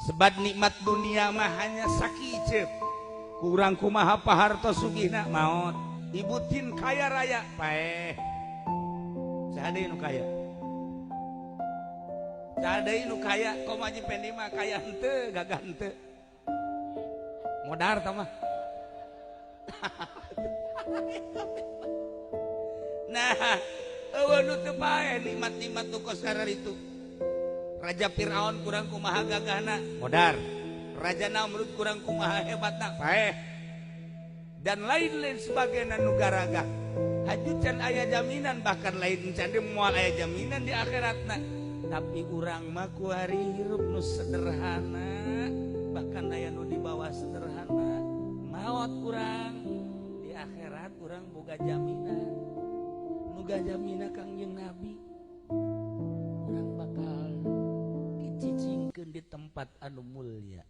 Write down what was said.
Sebab nikmat dunia mah hanya sakiceup. Kurang kumaha paharto sugihna, maot. Ibutin kaya raya, paeh. Saha deui nu kaya? Saha deui nu kaya? Komo Haji Pendi mah kaya henteu, gagah henteu. Modar tah mah. Nah, euweuh nu teu paeh nikmat-nikmat nu kos itu. Raja Fir'aun kurang kumaha gagahna, modar. Raja Namrud kurang kumaha hebatna, paeh. Dan lain-lain sebagainya nu garagah. Haju can aya jaminan, bahkan lain can deui, moal aya jaminan di akhiratna. Tapi urang mah kuari hirup nu sederhana, bahkan aya nu di bawah sederhana. Maot urang di akhirat, urang boga jaminan. Nu jaminan Kangjeng Nabi. Urang bakal dicicingkeun di tempat anu mulia.